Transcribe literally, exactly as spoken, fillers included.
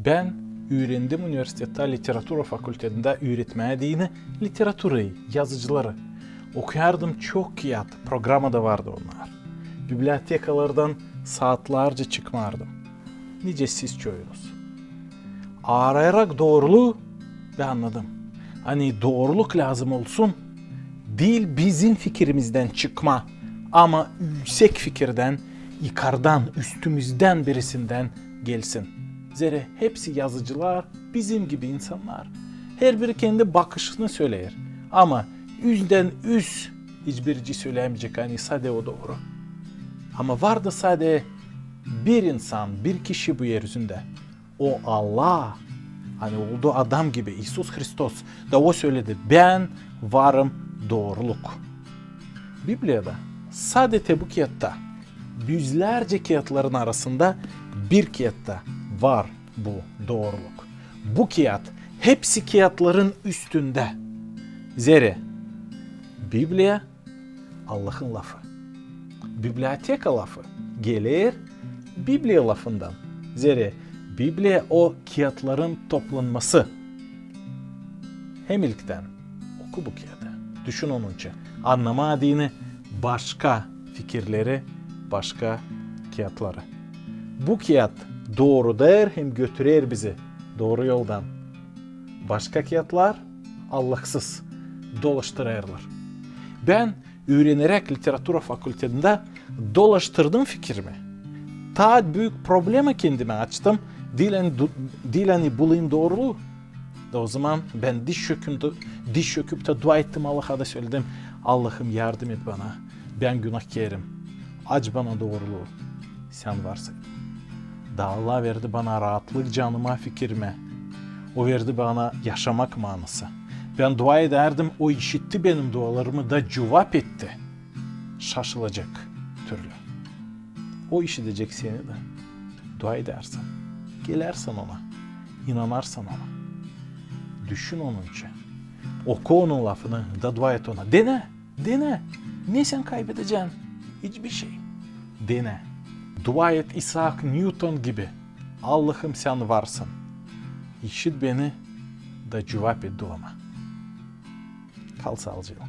Bän üürendim universitettä literatura fakultetindä üüretmää deyni literaturayı, yazıcıları. Okuyardım çok kiyat, programada vardı onnar. Bibliotekalardan saatlarca çıkmardım. Nicä siz çoyunuz. Aarayarak dooruluu, bän annadım, ani dooruluk lääzım olsun, diil bizim fikirimizdän çıkma, ama üüsek fikirdän, yukardan, üstümüzdän birisindän gelsin. Zerä hepsi yazıcılar bizim gibi insannar. Herbiri kendi bakışını söleer. Ama üzdän üz hiçbirisi söleyämeyecek, ani sade o dooru. Ama vardı sade bir insan, bir kişi bu er üzündä. O Allah, ani oldu adam gibi, İisus Hristos. Da o söledi: "Bän varım dooruluk." Bibliyada sade te bu kiyatta, üzlärcä kiyatların arasında bir kiyatta var bu dooruluk. Bu kiyat hepsi kiyatların üstündä. Zerä Bibliya Allahın lafı. Biblioteka lafı geler Bibliya lafından. Zerä Bibliya o kiyatların toplanması. Hem ilktän oku bu kiyadı. Düşün onunça. Annamaa deyni başka fikirleri, başka kiyatları. Bu kiyat doorudêr hem götürer bizi dooru yoldan. Başka kiyatlar Allahsız dolaştırêrlar. Bän üüreneräk literatura fakultetindä dolaştırdım fikirimi. Taa büük problema kendimä açtım. Diil ani du-, diil ani bulayım dooruluu. Da o zaman bän diz çöküp, diz çöküp tä dua ettim Allaha da söledim: "Allahım, yardım et bana. Bän günahkerim. Aç bana dooruluu. Sän varsan." Da Allah verdi bana raatlık canıma, fikirimä. O verdi bana yaşamak maanası. Bän dua edärdim, o işitti benim dualarımı da cuvap etti. Şaşılacek türlü. O işidecek seni dä. Dua edärsän, gelärsän ona, inanarsan ona. Düşün onunça. Oku onun lafını da dua et ona. Denä, denä. Ne sän kaybedecän? Hiçbir şey. Denä. Dua et İsaak Newton gibi: "Allahım, sän varsan. İşit beni da cuvap et duama." Kal saalıcaklan.